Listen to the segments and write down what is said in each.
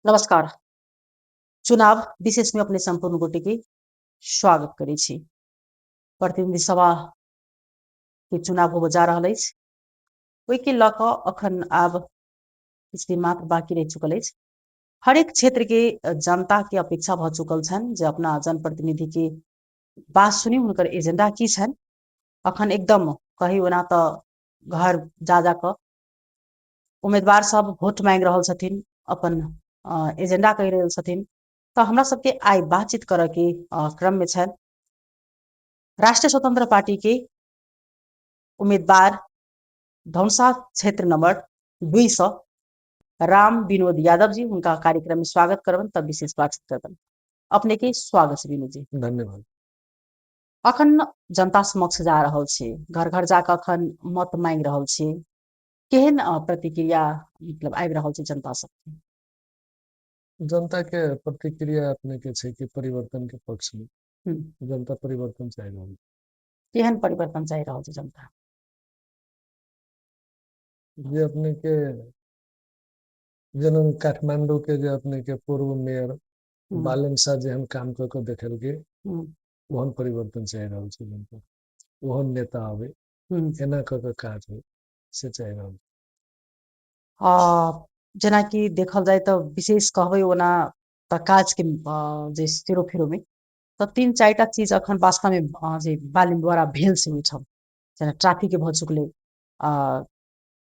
नमस्कार। चुनाव विशेष में अपने संपूर्ण गोटे के स्वागत करै छी। प्रतिनिधि सभा के चुनाव होबय जा रहल अछि। ओहिके लऽ कऽ अखन आब किछु दिन मात्र बाकी रहि चुकल अछि। हरेक क्षेत्र के जनता के अपेक्षा भऽ चुकल छनि जे अपना जनप्रतिनिधि के बात सुनी, हुनकर एजेंडा की छनि। अखन एकदम कही ओना तऽ घर जा जा कऽ उम्मीदवार सब वोट मांगि रहल छथिन, अपन एजेंडा कहि रहल छथिन। तऽ हमरा सबके आइ बातचीत करऽ के क्रम में छनि राष्ट्रीय स्वतंत्र पार्टी के उम्मीदवार धनुषा क्षेत्र नंबर 2 सौ राम विनोद यादव जी। हुनका कार्यक्रम में स्वागत करबन, तब विशेष बातचीत करबन। अपने के स्वागत छै विनोद जी। धन्यवाद। अखन जनता समक्ष जा रहल छी, घर घर जाकऽ अखन मत मांगि रहल छी, केहन प्रतिक्रिया मतलब आबि रहल छै जनता सबके? जनता के प्रतिक्रिया अपने के छै कि परिवर्तन के पक्ष में। जनता परिवर्तन चाहि रहल। केहन परिवर्तन चाहि रहल छै जनता? जे अपने के जेना काठमांडू के जे अपने के पूर्व मेयर बालेन शाह जेहन काम कऽ के देखेलकै, ओहन परिवर्तन चाहि रहल छै जनता। ओहन नेता आबै, एना कऽ के काज होइ, से चाहि रहल। जेनाकि देखल जाय तऽ विशेष कहबै ओना तऽ काज के जे सेरो फेरो में तऽ 3-4 टा चीज अखन वास्तव में जे बालिन द्वारा भेल छै ओहिठाम, जेना ट्रैफिक के भऽ चुकलै,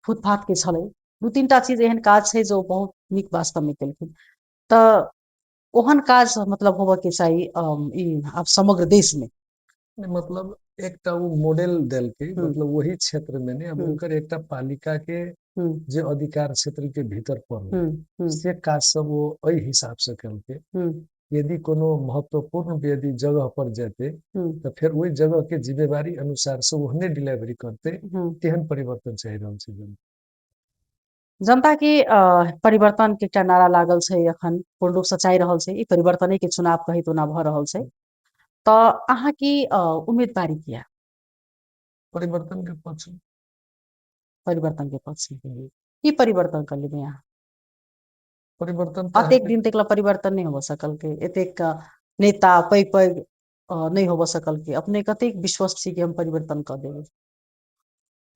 फुटपाथ के छलै, 2-3 टा चीज एहन काज छै जो बहुत नीक वास्तव में केलखिन। तऽ ओहन काज मतलब होबऽ के चाही ई आब समग्र देश में। मतलब एकटा वो मॉडल देलकै, मतलब वही क्षेत्र में नहीं, अब हुनकर एकटा पालिका के जे अधिकार क्षेत्र के भीतर पड़ल से काज सब वो एहि हिसाब से केलकै। यदि कोनो महत्वपूर्ण यदि जगह पर जेतै तऽ फेर ओहि जगह के जिम्मेवारी अनुसार से ओहने डिलीवरी करतै, तेहन परिवर्तन चाहि रहल छै जनता। जनता के परिवर्तन के एकटा नारा लागल छै, अखन पूर्ण रूप से चाहि रहल छै, ई परिवर्तने के चुनाव कहित ओना भऽ रहल छै। तऽ अहाँ की उम्मीदवारी किया? परिवर्तन के पक्ष में। परिवर्तन के पक्ष में। की परिवर्तन कर लेबै अहाँ? परिवर्तन अतेक दिन तक परिवर्तन नहीं हो सकल के, एतेक नेता पैघ पैघ नहीं हो सकल के, अपने कतेक विश्वस्त छी कि हम परिवर्तन कर देबै?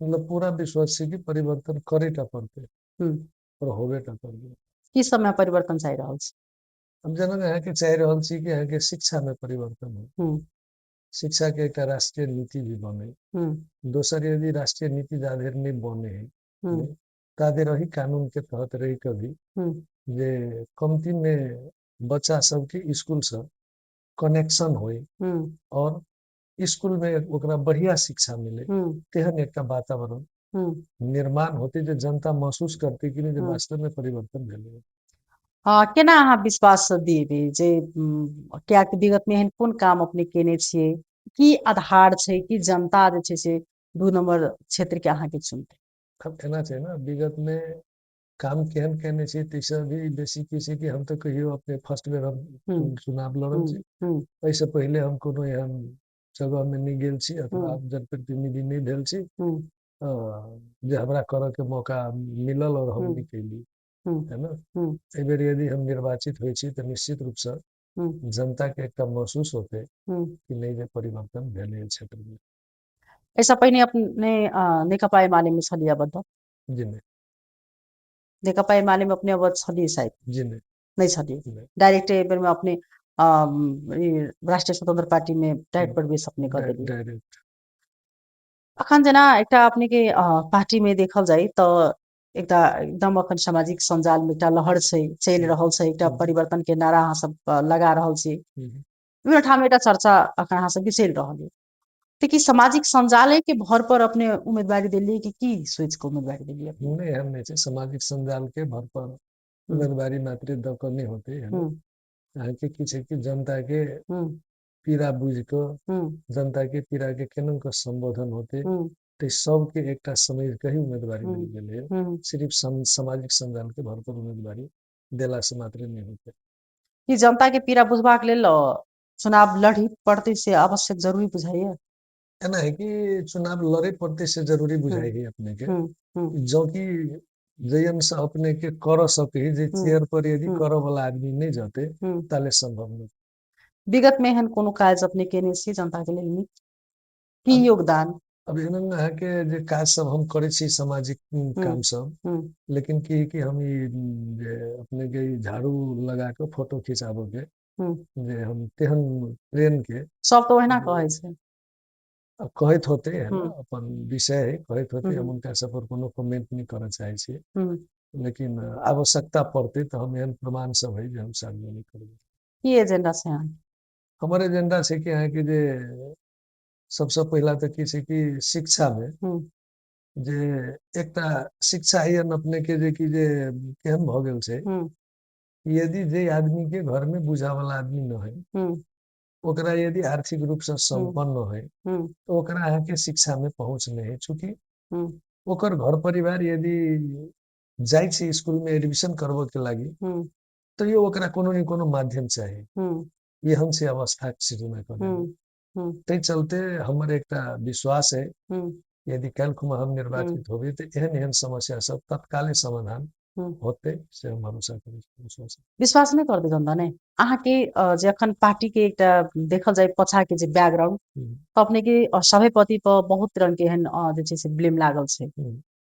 मतलब पूरा विश्वास छी कि परिवर्तन करे टा पड़तै और होबे टा पड़तै। की समय परिवर्तन चाहि रहल छी? हम जेना अहाँके चाहि रहल छी कि अहाँके शिक्षा में परिवर्तन हो, शिक्षा के एकटा राष्ट्रीय नीति भी बने। दोसर यदि राष्ट्रीय नीति जा धरि नहीं बने है ता धरि एही कानून के तहत रहि कऽ भी जे कमती में बच्चा सबके स्कूल से कनेक्शन होय और स्कूल में ओकरा बढ़िया शिक्षा मिले, तेहन एकटा वातावरण निर्माण होते जे जनता महसूस करते कि नहीं जे वास्तव में परिवर्तन भेलै। हाँ, केना अहाँ विश्वास दिएबै जे कियाकि विगत में एहन कोन काम अपने केने छियै, की आधार छै कि जनता जे छै से 2 नंबर क्षेत्र के अहाँके चुनतै? अब एना छै ने, विगत में काम केहन केने छै ताहिसँ भी बेसी की छै कि हम तऽ कहियो अपने फर्स्ट बेर हम चुनाव लड़ल छी, एहिसँ पहिले हम कोनो एहन जगह में नहि गेल छी अथवा जनप्रतिनिधि नहि भेल छी जे हमरा करऽ के मौका मिलल और हम नहि केली, है ना। एहि बेर यदि हम निर्वाचित होइ छी तऽ निश्चित रूप से जनता के एकटा महसूस होते कि नहीं जे परिवर्तन भेलै क्षेत्र में। ऐसा पहिने अपने नेकपा एमाले में छलियै आबद्ध? जी नहीं। नेकपा एमाले में अपने आबद्ध छलियै शायद? जी नहीं। नहीं छलियै, डायरेक्ट एहि बेर में अपने राष्ट्रीय स्वतंत्र पार्टी में डायरेक्ट प्रवेश अपने कर देलियै। डायरेक्ट। अखन जेना एकटा अपने के पार्टी में देखल जाय तऽ एकटा एकदम अखन सामाजिक सञ्जाल में एकटा लहर छै, चलि रहल छै, एकटा परिवर्तन के नारा अहाँ सब लगा रहल छी, विभिन्न ठाम एकटा चर्चा अखन अहाँ सबके चलि रहल है। तऽ की सामाजिक सञ्जाले के भर पर अपने उम्मीदवारी देलियै कि की सोच के उम्मीदवारी देलियै? नहीं, एहन नहीं छै, सामाजिक सञ्जाल के भर पर उम्मीदवारी मात्र दऽ कऽ नहि होतै, है ना? अहाँके की छै कि जनता के पीड़ा बुझि कऽ, जनता के पीड़ा के केना कऽ संबोधन होतै, तऽ सबके एकटा समझ के ही उम्मीदवारी देल गेलै। सिर्फ सामाजिक सञ्जाल के भर पर उम्मीदवारी देला से मात्र नहि होतै। कि जनता के पीड़ा बुझबाक लेल चुनाव लड़ी पड़तै से आवश्यक जरूरी बुझाइए? एना है कि चुनाव लड़े पड़तै से जरूरी बुझाइ है अपने के। जँ कि जैन से अपने के कर सके जे चेयर पर यदि करऽ वाला आदमी नहि जते ताले संभव नहीं। विगत में एहन कोनो काज अपने केने छी जनता के लेल नीक की योगदान? अब एहन अहाँके जे काज सब हम करै छी सामाजिक काम सब, लेकिन की कि हम ई जे अपने के झाड़ू लगा के फोटो खिंचाबऽ के जे हम तेहन ट्रेन के सब तो ओहिना कहै छै, अब कहैत होते है ना, अपन विषय है कहैत होते, हम उनका सब पर कोनो कमेंट नहीं करऽ चाहै छियै, लेकिन आवश्यकता पड़तै तऽ हम एहन प्रमाण सब है जे हम सार्वजनिक करबै। की एजेंडा छै अहाँके? हमर एजेंडा छै कि अहाँके जे सबसँ पहिला तऽ की छै कि शिक्षा मे जे एकटा शिक्षा एहन अपने के जे कि जे केहन भऽ गेल छै, यदि जे आदमी के घर में बुझा वाला आदमी न है, ओकरा यदि आर्थिक रूप से संपन्न है तो ओकरा अहाँके शिक्षा में पहुँच नहीं है। चूँकि ओकर घर परिवार यदि जाइ छै स्कूल में एडमिशन करबऽ के लागी तो यो ओकरा कोनो न कोनो माध्यम चाही, एहन से अवस्था सृजना करै। ताहि चलते हमर एकटा विश्वास है यदि काल्हि खुमा हम निर्वाचित होबै तऽ एहन एहन समस्या सब तत्काले समाधान होतै, से हम भरोसा करै छी। विश्वास नहि करतै जनता ने अहाँके जे अखन पार्टी के एकटा देखल जाय पछा के जे बैकग्राउंड तऽ अपने के सभापति पर बहुत रंग के एहन जे छै से ब्लेम लागल छै,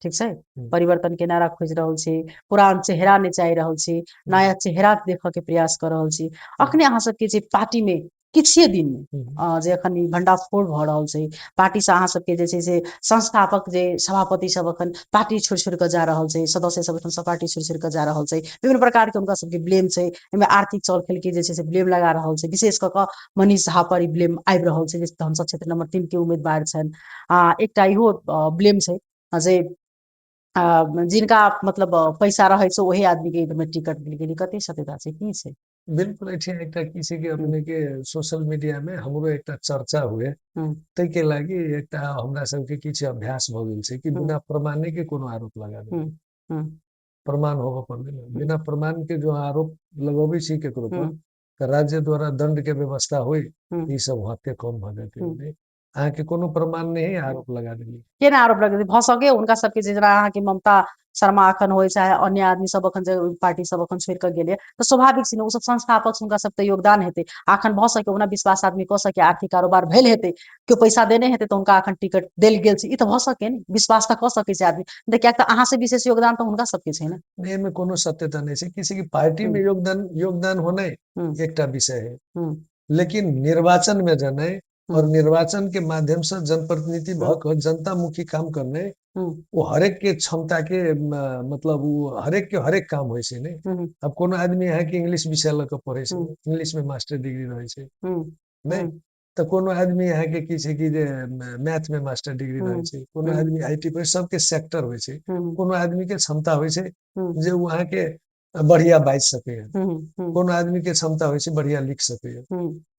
ठीक छै, परिवर्तन के नारा खोजि रहल छी, पुरान चेहरा नहि चाहि रहल छी, नया चेहरा देखऽ के प्रयास कऽ रहल छी। अखने अहाँ सबके जे पार्टी में किछुए दिन में जे अखन ई भंडाफोड़ भऽ रहल छै, पार्टी से अहाँ सबके जे छै से संस्थापक जे सभापति सब अखन पार्टी छोड़ि छोड़ि कऽ जा रहल छै, सदस्य सब अखन सब पार्टी छोड़ि छोड़ि कऽ जा रहल छै, विभिन्न प्रकार के हुनका सबके ब्लेम छै, एहिमे आर्थिक चलखेल के जे छै से ब्लेम लगा रहल छै, विशेष कऽ कऽ मनीष झा पर ई ब्लेम आबि रहल छै जे धनसर क्षेत्र नंबर 3 के उम्मीदवार छनि। एकटा इहो ब्लेम छै जे जिनका मतलब पैसा रहै छै ओही आदमी के एहिमे टिकट मिल गेलै, कते सत्यता छै की छै? बिल्कुल एहिठाम एकटा की छै कि अपने के सोशल मीडिया में हमरो एकटा चर्चा हुए ताहिके लागि एकटा हमरा सबके किछु अभ्यास भऽ गेल छै कि बिना प्रमाणे के कोनो आरोप लगा देबै, प्रमाण होबऽ पड़लै ने, बिना प्रमाण के जो आरोप लगबै छी केकरो पर तऽ राज्य द्वारा दंड के व्यवस्था होइ, ई सब हत्या कम भऽ जेतै। अहाँके कोनो प्रमाण नहीं आरोप लगा देलियै, केना आरोप लगा भऽ सके हुनका सबके जे जेना अहाँके ममता शर्मा अखन होइ चाहे अन्य आदमी सब अखन जे पार्टी सब अखन छोड़ि कऽ गेलै तऽ स्वाभाविक छै ने, ओ सब संस्थापक हुनका सबके योगदान हेतै, अखन भऽ सके ओना विश्वास आदमी कऽ सके, आर्थिक कारोबार भेल हेतै, केओ पैसा देने हेतै तऽ हुनका अखन टिकट देल गेल छै, ई तऽ भऽ सके ने, विश्वास तऽ कऽ सकै छै आदमी, कियाक तऽ अहाँ से विशेष योगदान तऽ हुनका सबके छै ने। एहिमे कोनो सत्यता नहि छै, किसी पार्टी में योगदान होनाइ एकटा विषय है, लेकिन निर्वाचन में जेनाइ और निर्वाचन के माध्यम से जनप्रतिनिधि भऽ कऽ जनतामुखी काम करने वो हरेक के क्षमता के मतलब वो हरेक के हरेक काम होइ छै ने। अब कोनो आदमी अहाँके इंग्लिश विषय लऽ कऽ पढ़ै छै, इंग्लिश में मास्टर डिग्री रहै छै नहि, तऽ कोनो आदमी अहाँके की छै कि जे मैथ में मास्टर डिग्री रहै छै, कोनो आदमी IT पर, सबके सेक्टर होइ छै, कोनो आदमी के क्षमता होइ छै जे ओ अहाँके बढ़िया बाजि सकैए, कोनो आदमी के क्षमता होइ छै बढ़िया लिख सकैए,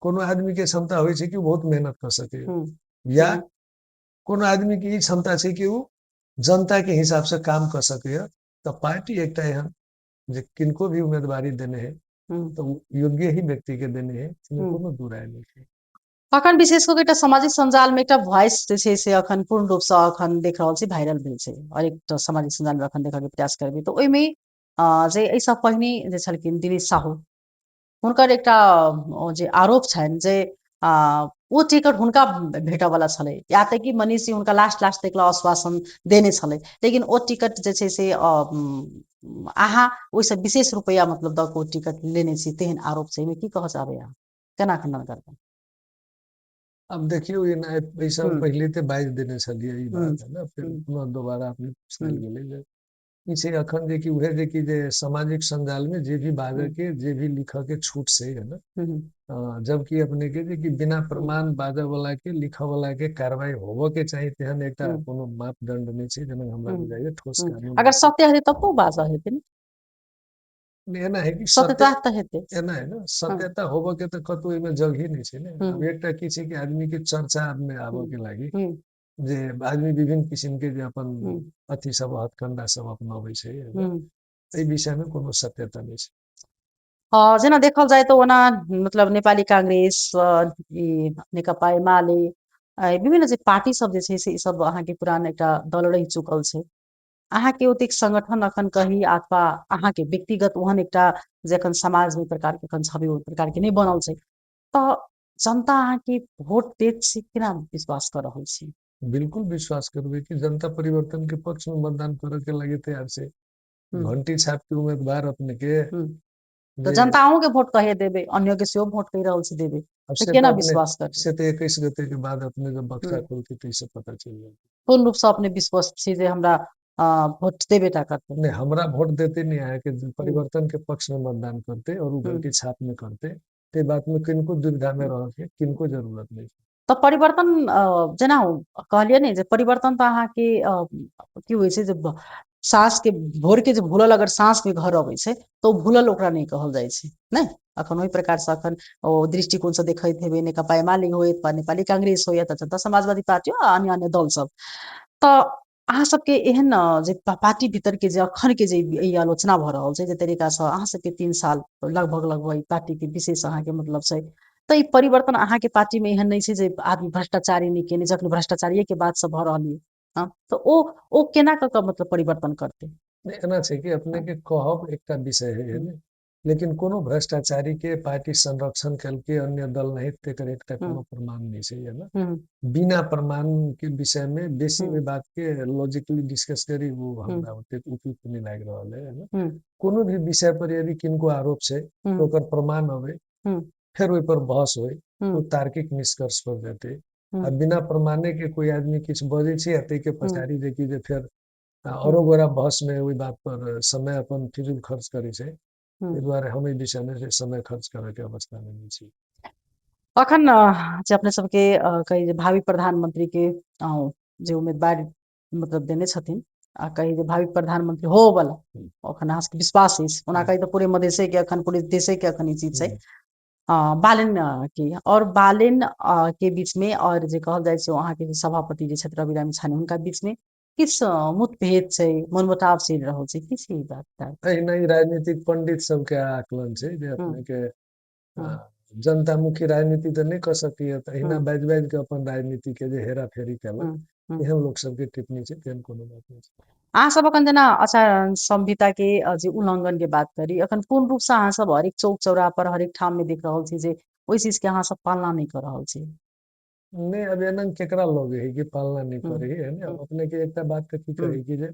कोनो आदमी के क्षमता होइ छै कि बहुत मेहनत कऽ सकैए, या कोनो आदमी के ई क्षमता छै कि ओ जनता के हिसाब से काम कऽ सकैए। तऽ पार्टी एकटा एहन जे किनको भी उम्मीदवारी देने है तऽ योग्य ही व्यक्ति के देने है, कोनो दू राय नहि छै। अखन विशेष कऽ एकटा सामाजिक सञ्जालमे एकटा वॉइस जे छै से अखन पूर्ण रूपसँ अखन देख रहल छी वायरल भेल छै, और एकटा सामाजिक सञ्जालमे अखन देखऽके प्रयास करबै तऽ ओहिमे जे एहिसँ पहिने जे छलखिन दिनेश साहू, हुनकर एकटा जे आरोप छनि जे ओ टिकट हुनका भेटऽवला छलै, या तऽ कि मनीष जी हुनका लास्ट लास्ट तक आश्वासन देने छलै, लेकिन ओ टिकट जे छै से अहाँ ओहिसँ विशेष रुपैआ मतलब दऽ कऽ ओ टिकट लेने छी, तेहन आरोप छै, एहिमे की कहऽ चाहबै अहाँ, केना खंडन करबै? अब देखियौ एहिसँ पहिले तऽ बाजि देने छलियै ई बात है ने, फेर पुनः दोबारा अपने पूछल गेलै जे ई छै अखन जे कि उहे जे कि जे सामाजिक सञ्जाल में जे भी बाजऽ के जे भी लिखऽ के छूट छै है ना, जबकि अपने के जे कि बिना प्रमाण बाजऽ वाला के लिखऽ वाला के कार्रवाई होबऽ के चाही, तेहन एकटा कोनो मापदंड नहि छै जेना हमरा बुझाइए ठोस कानून। अगर सत्य हेतै तब तो बाजऽ हेतै ने, एना है कि सत्यता तऽ हेतै, एना है ना, सत्यता होबऽ के तऽ कतौ एहिमे जगह नहि छै ने। अब एकटा की छै कि आदमी के चर्चा में आबऽ के लागी जे आदमी विभिन्न किसिम के जे अपन अथी सब हथकंडा सब अपनाबै छै, एहि विषय में कोनो सत्यता नहि छै। जेना देखल जाय तऽ ओना मतलब नेपाली कांग्रेस, नेकपा एमाले, विभिन्न जे पार्टी सब जे छै से ई सब अहाँके पुरान एकटा दल रहि चुकल छै। अहाँके ओतेक संगठन अखन कही अथवा अहाँके व्यक्तिगत ओहन एकटा जे अखन समाजमे प्रकारके अखन छवि ओहि प्रकारके नहि बनल छै, तऽ जनता अहाँके वोट देत से केना विश्वास कऽ रहल छी? बिल्कुल विश्वास करबै कि जनता परिवर्तन के पक्ष में मतदान करे के लागी तैयार छै। घंटी छाप के उम्मीदवार अपने के तऽ जनता अहूँ के वोट कहे देबै, अन्य के सेहो वोट कहि रहल छी देबै, तऽ केना विश्वास करबै? से तऽ 21 गते के बाद अपने जब बक्सा खोलते तै से पता चलि जायत। पूर्ण रूप से अपने विश्वस्त छी जे हमरा वोट देबे टा करतै? नहीं, हमरा वोट देते नहीं, अहाँके परिवर्तन के पक्ष में मतदान करते और उ घंटी छाप में करते, ते बात में किनको दुविधा में रह के किनको जरूरत नहीं। तऽ परिवर्तन जेना कहलियै ने जे परिवर्तन तऽ अहाँके की होइ छै जे साँस के भोर के जे भूलल अगर साँस में घर अबै छै तऽ ओ भूलल ओकरा नहि कहल जाइ छै, नहि? अखन ओहि प्रकार से अखन ओ दृष्टिकोण से देखैत हेबै नेकपा एमाले होयत वा नेपाली कांग्रेस होयत, जनता समाजवादी पार्टी आ अन्य अन्य दल सब, तऽ अहाँ सबके एहन जे पार्टी भीतर के जे अखन के जे ई आलोचना भऽ रहल छै, जे तरीका से अहाँ सबके 3 साल लगभग लगभग ई पार्टी के विशेष अहाँके मतलब छै, तऽ ई परिवर्तन अहाँके पार्टी में एहन नहि छै जे आदमी भ्रष्टाचारी नहि केने, जखन भ्रष्टाचारिये के बात सब भऽ रहल ये, हँ, तऽ ओ केना कऽ कऽ मतलब परिवर्तन करतै? नहि, एना छै कि अपने के कहब एकटा विषय है, ने? लेकिन कोनो भ्रष्टाचारी के पार्टी संरक्षण केलकै अन्य दल नहीं, तेकर एकटा कोनो प्रमाण नहीं छै, है ना? बिना प्रमाण के विषय में बेसी ओहि बात के लॉजिकली डिस्कस करी वो हमरा ओतेक उपयुक्त नहीं लागि रहल है, है ना? कोनो भी विषय पर यदि किनको आरोप छै तो ओकर प्रमाण अबै, फेर ओहि पर बहस होय, ओ तार्किक निष्कर्ष पर जेतै। आ बिना प्रमाणे के कोई आदमी किछु बजै छै आ ताहिके पछाड़ी जे कि जे फेर औरो गोरा बहस में ओहि बात पर समय अपन फिजूल खर्च करै छै, एहि दुआरे हम एहि विषय में समय खर्च करऽ के अवस्था में नहि छी। अखन जे अपने सबके कही जे भावी प्रधानमंत्री के जे उम्मीदवार मतलब देने छथिन आ कही जे भावी प्रधानमंत्री होबऽवला, अखन अहाँ सबके विश्वास अछि, ओना कही तऽ पूरे मधेशे के अखन पूरे देशे के अखन ई चीज छै, बालेन के और बालेन के बीच में और जे कहल जाइ छै अहाँके जे सभापति जे छथि रवि लामिछाने हुनका बीच में किछु मुठभेद छै, मनमुटाव चलि रहल छै, की छै ई बात? एहिना ई राजनीतिक पंडित सबके आकलन छै जे अपने के जनतामुखी राजनीति तऽ नहि कऽ सकैया, तऽ एहिना बाजि बाजि के अपन राजनीति के जे हेराफेरी केलक, एहन लोक सबके टिप्पणी छै, तेहन कोनो बात नहि छै। अहाँ सब अखन जेना आचार संहिता के जे उल्लंघन के बात करी, अखन पूर्ण रूप से अहाँ सब हरेक चौक चौराहा पर हरेक ठाम में देख रहल छी जे ओहि चीज के अहाँ सब पालना नहि कऽ रहल छी। नहि, अब एना केकरा लगे है कि पालना नहीं करे है, ने? अब अपने के एकटा बात के की कहे कि जे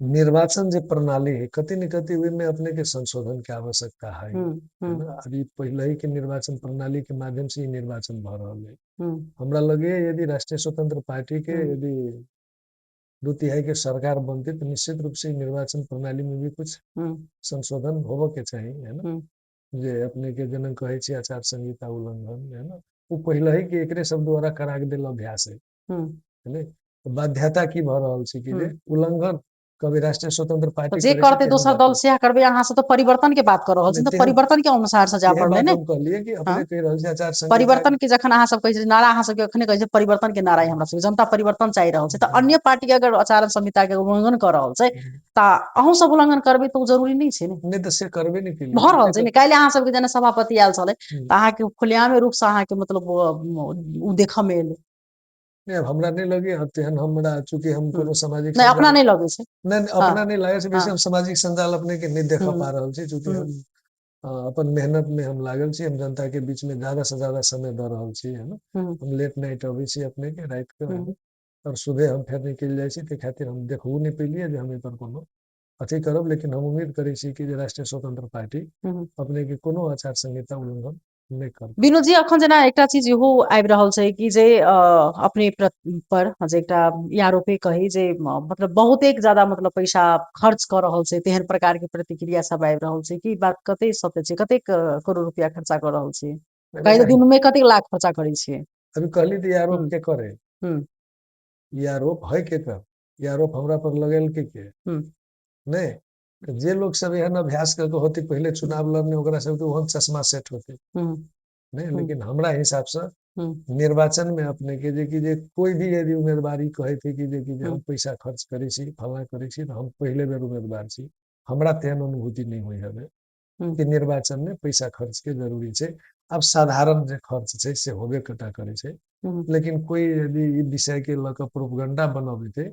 निर्वाचन जे प्रणाली है कति न कति ओहि में अपने के संशोधन के आवश्यकता है, है ना? अभी पहले ही के निर्वाचन प्रणाली के माध्यम से ही निर्वाचन भऽ रहल है। हमरा लगे यदि राष्ट्रीय स्वतंत्र पार्टी के यदि 2/3 के सरकार बनते तो निश्चित रूप से निर्वाचन प्रणाली में भी कुछ संशोधन होबऽ के चाही, है ना? जे अपने के जेना कहै छै आचार संहिता उल्लंघन, है ना, ओ पहले ही के एकरे सब द्वारा करा के देल अभ्यास है, है ने? बाध्यता की भऽ रहल छै कि जे उल्लंघन कभी राष्ट्रीय स्वतंत्र पार्टी जे करते दोसर दल से करबे, अहाँ सब तो परिवर्तन के बात कर रहल छी, तऽ परिवर्तन के अनुसार से जाय पड़लै ने। हम कहलियै कि अपने कहि रहल छी आचार संहिता परिवर्तन के, जखन अहाँ सब कहै छी नारा, अहाँ सबके अखने कहै छै परिवर्तन के नारा, हमरा सबके जनता परिवर्तन चाहि रहल छै, तऽ अन्य पार्टी के अगर आचार संहिता के उल्लंघन कर रहल छै तऽ अहूँ सब उल्लंघन करबै तऽ ओ जरूरी नहि छै ने। नहि तऽ से करबे नहि केलियै, भऽ रहल छै ने। काल्हि अहाँ सबके जेना सभापति आयल छलै तऽ अहाँके खुलेआमे रूप से अहाँके मतलब ओ देखऽ मे एलै। नहि, हमरा नहि लगे तेहन, हमरा चूँकि हम कोनो सामाजिक नहि अपना नहि लगै छै, नहि अपना नहि लागै छै, बेसी हम सामाजिक संजाल अपने के नहि देख पा रहल छी, चूँकि हम अपन मेहनत में हम लागल छी, हम जनता के बीच में ज्यादा से ज्यादा समय दऽ रहल छी, है ना? हम लेट नाइट अबै छी अपने के राति के और सुबह हम फेर निकलि जाइ छी, ताहि खातिर हम देखबो नहि पेलियै जे हम एहि पर कोनो अथी करब, लेकिन हम उम्मीद करै छी कि जे राष्ट्रीय स्वतंत्र पार्टी अपने के कोनो आचार संहिता उल्लंघन नहि करतै। विनोद जी, अखन जेना एकटा चीज इहो आबि रहल छै कि जे अपने पर जे एकटा ई आरोपे कही जे मतलब बहुतेक ज्यादा मतलब पैसा खर्च कऽ रहल छै, तेहन प्रकार के प्रतिक्रिया सब आबि रहल छै, कि बात कते सत्य छै, कतेक करोड़ रुपया खर्चा कऽ रहल छी, कहि दिन में कतेक लाख खर्चा करै छियै? अभी कहली तऽ ई आरोप के करे, ई आरोप है के कर, ई आरोप हमरा पर लगेल के नहि, जे लोग सब एहन अभ्यास करके होते पहले चुनाव लड़ने ओकरा सबके ओहन चश्मा सेट होते नहीं, लेकिन हमरा हिसाब से निर्वाचन में अपने के जे कि जे कोई भी यदि उम्मीदवारी कहे थे कि जे कि जे हम पैसा खर्च करै छी फलां करै छी, तऽ हम पहले बेर उम्मीदवार छी, हमरा तेहन अनुभूति नहीं हुई हवे कि निर्वाचन में पैसा खर्च के जरूरी छै। आब साधारण जे खर्च छै से होबे कटा करै छै। लेकिन कोई यदि ई विषय के लऽ कऽ प्रोपगंडा बनबेतै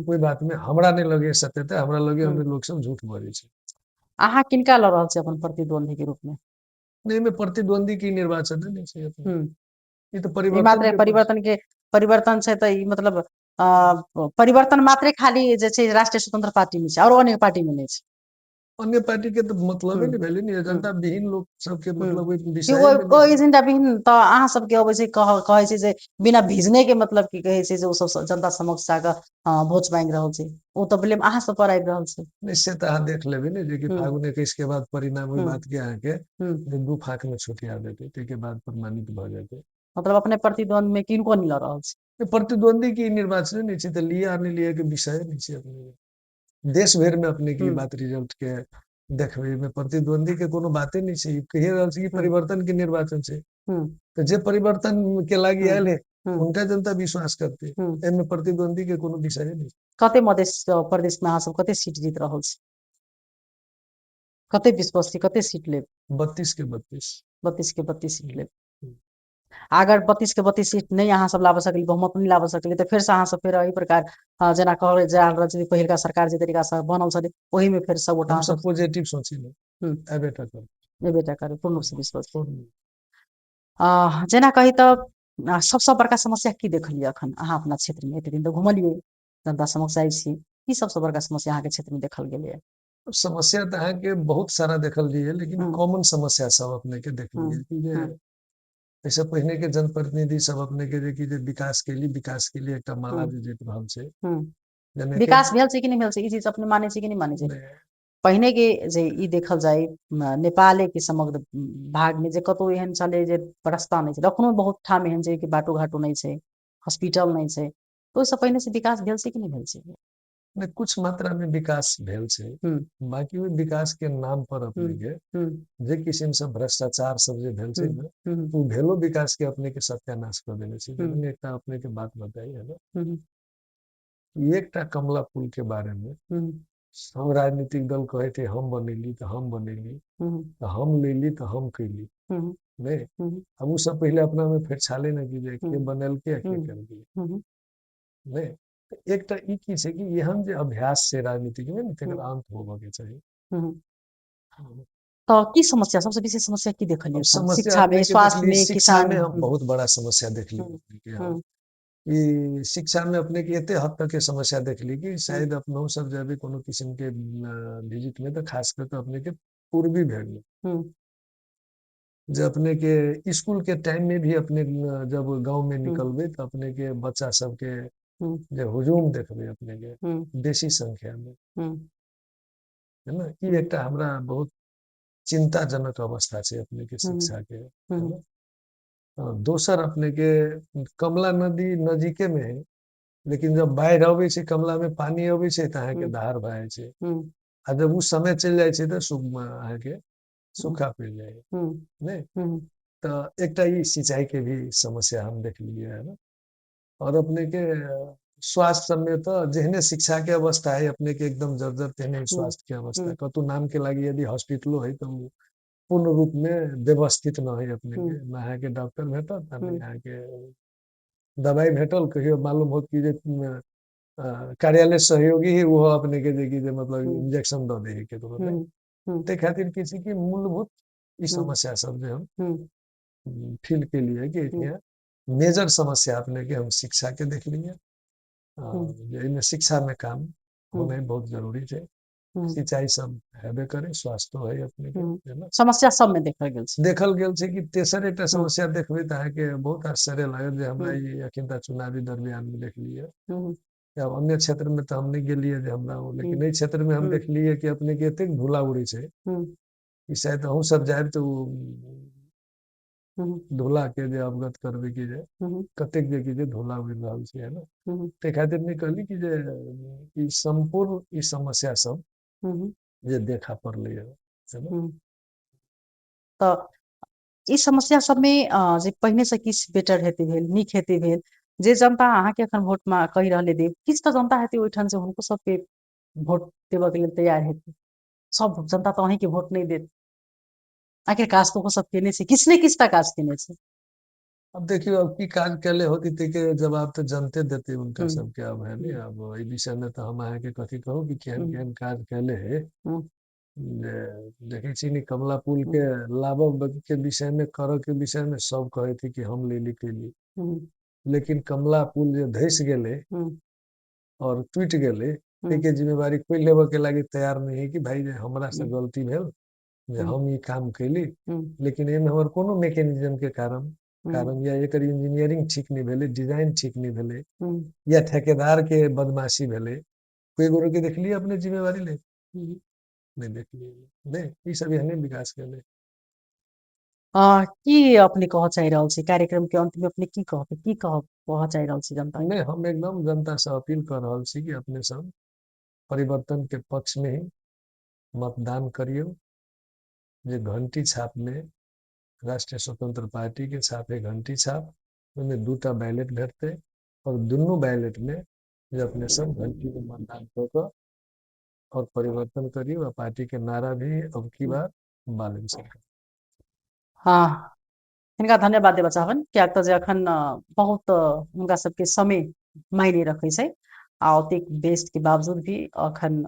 ओहि बात मे हमरा नहि लगैए सत्यता, हमरा लगैए ओहिमे लोक सब झूठ बजै छै। अहाँ किनका लऽ रहल छी अपन प्रतिद्वंदी के रूप में? नहि, एहिमे प्रतिद्वंदी के निर्वाचन नहि छै अपने। ई तऽ ई परिवर्तन मात्रे के परिवर्तन के परिवर्तन छै, तऽ ई मतलब परिवर्तन मात्रे खाली जे छै राष्ट्रीय स्वतंत्र पार्टी में छै, और अन्य पार्टी में नहि छै। अन्य पार्टी के तऽ मतलबे नहि भेलै ने, एजेंडा विहीन लोक सबके मतलब ओहि विषय ओ एजेंडा विहीन तऽ अहाँ सबके अबै छै, कहै छै जे बिना भीजने के मतलब की कहै छै जे ओ सब जनता समक्ष जाकऽ वोट मांगि रहल छै, ओ तऽ ब्लेम अहाँ सब पर आबि रहल छै। नहि, से तऽ अहाँ देख लेबै ने जे कि फागुन 21 के बाद परिणाम ओहि बात के अहाँके जे दू फाँक में छुटिया देतै, ताहिके बाद प्रमाणित भऽ जेतै। मतलब अपने प्रतिद्वंद में किनको नहि लऽ रहल छै? प्रतिद्वंदी के निर्वाचन नहि छै, तऽ लिअ आ नहि लिअ के विषय नहि छै। अपने देश भरि में अपने के बात रिजल्ट के देखबै में प्रतिद्वंदी के कोनो बाते नहि छै। कहि रहल छै कि परिवर्तन के निर्वाचन छै, तऽ जे परिवर्तन के लागि आयल है हुनका जनता विश्वास करते, एहिमे प्रतिद्वंदी के कोनो विषय नहि। कते मधेश प्रदेश में अहाँ सब कते सीट जीत रहल छी, कते विश्वास छी, कते सीट लेब? 32 के 32। 32 के 32 सीट लेब। अगर 32 के 32 सीट नहि अहाँ सब लाबऽ सकली, बहुमत नहि लाबऽ सकली, तऽ फेर से अहाँ सब फेर एहि प्रकार जेना कहल जा रहल छै पहिलका सरकार जे तरीका से बनल छलै ओहि में फेर सब गोटा हम सब पॉजिटिव सोची ने, एबे टा करब, एबे टा करब, पूर्ण रूप से विश्वास। जेना कही तऽ सबसँ बड़का समस्या की देखलियै अखन अहाँ अपना क्षेत्र में? एते दिन तऽ घुमलियै, जनता समक्ष जाइ छी, की सबसँ बड़का समस्या अहाँके क्षेत्र में देखल गेलैए? समस्या तऽ अहाँके बहुत सारा देखल गेलै, लेकिन कॉमन समस्या सब अपने के देखलियै कि जे एहिसँ पहिने के जनप्रतिनिधि सब अपने के जे कि जे विकास के लिए एकटा माला जे जीत रहल छै। विकास भेल छै कि नहि भेल छै, ई चीज अपने मानै छै कि नहि मानै छै? पहिने के जे ई देखल जाय नेपाले के समग्र भाग में जे कतौ एहन छलै जे रास्ता नहि छै, अखनो बहुत ठाम एहन छै कि बाटो घाटो नहि छै, हॉस्पिटल नहि छै, ओहिसँ पहिने से विकास भेल छै कि नहि भेल छै? नहि, कुछ मात्रा में विकास भेल छै, बाकी ओहि विकास के नाम पर अपने के जे किसिम से भ्रष्टाचार सब जे भेल छै ने, ओ भेलो विकास के अपने के सत्यानाश कर देने छै। एकटा अपने के बात बताई है ना, एकटा कमला पुल के बारे में सब राजनीतिक दल कहे थे हम बनेली तऽ हम बनेली, तऽ हम लेली तऽ हम कैली, नहीं अब ओ सब पहले अपना में फेर छाले ने कि जे के बनेलके के केलके, नहीं। एकटा ई की छै कि एहन जे अभ्यास छै राजनीतिक में तकर अंत होबऽ के चाही। तऽ की समस्या सबसे बेसी समस्या की देखलियै? शिक्षा में, स्वास्थ्य में, किसान में हम बहुत बड़ा समस्या देखली। ई शिक्षा में अपने के एते हद तक के समस्या देखली कि शायद अपनहु सब जब कोनो किस्म के विजिट में, तऽ खास कर अपने के पूर्वी भेल जे अपने के स्कूल के टाइम में भी अपने जब गाँव में निकलबे तऽ अपने के बच्चा सबके जे हुजूम देखबै अपने के बेसी संख्या में, है ना। ई एकटा हमरा बहुत चिंताजनक अवस्था छै अपने के शिक्षा के, है ना। दोसर अपने के कमला नदी नजीके में है, लेकिन जब बाढ़ि अबै छै, कमला में पानी अबै छै तऽ अहाँके दहार भए जाइ छै, आ जब ओ समय चलि जाइ छै तऽ अहाँके सूखा पड़ि जाइ है, नहि। तऽ एकटा ई सिंचाई के भी समस्या हम देखलियै है ना। और अपने के स्वास्थ्य सब में तऽ जेहने शिक्षा के अवस्था है अपने के एकदम जर्जर, तेहने स्वास्थ्य के अवस्था। कतौ नाम के लागि यदि हॉस्पिटलो है तऽ पूर्ण रूप में व्यवस्थित न है अपने के, न अहाँके डॉक्टर भेटत न अहाँके दवाई भेटल। कहियो मालूम होत कि जे कार्यालय सहयोगी है वो अपने के जे कि जे मतलब इंजेक्शन दऽ दै है केकरो, ताहि खातिर की छै कि मूलभूत ई समस्या सब जे हम फील केलियै कि एहिठिया मेजर समस्या अपने के हम शिक्षा के देखलियै, एहिमे शिक्षा में काम होनाइ बहुत जरूरी छै। सिंचाई सब हेबे करे, स्वास्थ्य है अपने के समस्या सब में देखल गेल छै। देखल गेल छै कि तेसर एकटा समस्या देखबै तऽ अहाँके बहुत आश्चर्य लागत जे हमरा ई अखिनता चुनावी दरमियान में देखलियै। आब अन्य क्षेत्र में तऽ हम नहि गेलियै जे हमरा, लेकिन एहि क्षेत्र में हम देखलियै कि अपने के एतेक धूला उड़ै छै कि शायद अहूँ सब जायब तऽ ओ धूला के जे अवगत करबै कि जे कतेक जे कि जे धूला उड़ि रहल छै, है ना। ताहि खातिर नहि कहली कि जे ई सम्पूर्ण ई समस्या सब जे देखा पड़लै है। तऽ ई समस्या सब में जे पहिने से किछु बेटर हेतै भेल, नीक हेतै भेल, जे जनता अहाँके एखन वोट में कहि रहलै देब, किछु तऽ जनता हेतै ओहिठाम से हुनको सबके वोट देबऽ के लेल तैयार हेतै। सब जनता तऽ अहींके वोट नहि देत। आखिर काज तऽ ओहो सब केने छै, किछु ने किछु तऽ काज केने छै। अब देखियौ, अब की काज केले होती ताहिके जवाब तऽ जनते देतै हुनका सबके। अब है ने, अब एहि विषयमे तऽ हम अहाँके कथी कहू कि केहन केहन काज केले है। जे देखै छी ने कमला पुल के लाबऽ के विषयमे, करऽ के विषयमे सब कहै थे कि हम लेली कैली, लेकिन कमला पुल जे धसि गेलै और टूटि गेलै ताहिके जिम्मेवारी कोइ लेबऽ के लागी तैयार नहि है कि भाई जे हमरा से गलती भेल जे हम ई काम कैली, लेकिन एहिमे हमर कोनो मैकेनिज्म के कारण कारण या एकर इंजीनियरिंग ठीक नहि भेलै, डिजाइन ठीक नहि भेलै, या ठेकेदार के बदमाशी भेलै, कोई गोरे के देखलिए अपने जिम्मेवारी ले नहि देखलिए, नहि ई सब एहने विकास केले। की अपने कहऽ चाहि रहल छी कार्यक्रम के अंत में? अपने की कहब, की कहऽ चाहि रहल छी जनता? नहि, हम एकदम जनता से अपील कर रहल छी कि अपने सब परिवर्तन के पक्ष में ही मतदान करियौ। जे घंटी छाप में राष्ट्रीय स्वतंत्र पार्टी के छाप है घंटी छाप, ओहिमे 2टा बैलेट भेटतै और दुनू बैलेट में जे अपने सब घंटी के मतदान कऽ कऽ और परिवर्तन करियौ। आ पार्टी के नारा भी अब की बार बालेन सरकार। हाँ, हिनका धन्यवाद देबऽ चाहबनि, किएक तऽ जे अखन बहुत हुनका सबके समय मायने रखै छै आ ओतेक व्यस्त के बावजूद भी अखन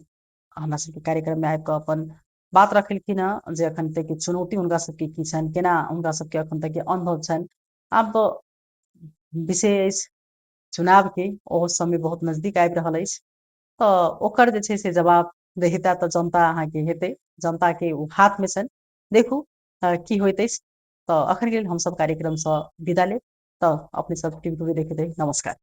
हमरा सबके कार्यक्रम में आबि कऽ अपन बात रखलखिन हँ जे अखन तक के चुनौती हुनका सबके की छनि, केना हुनका सबके अखन तक के अनुभव छनि। आब विषय अछि चुनाव के, ओहो समय बहुत नजदीक आबि रहल अछि, तऽ ओकर जे छै से जवाब देहिता तऽ जनता अहाँके हेतै, जनता के ओ हाथ में छनि। देखू की होइत अछि। तऽ अखन के लेल हमसब कार्यक्रमसँ विदा लेब। तऽ अपने सब टीम देखैत रही। नमस्कार।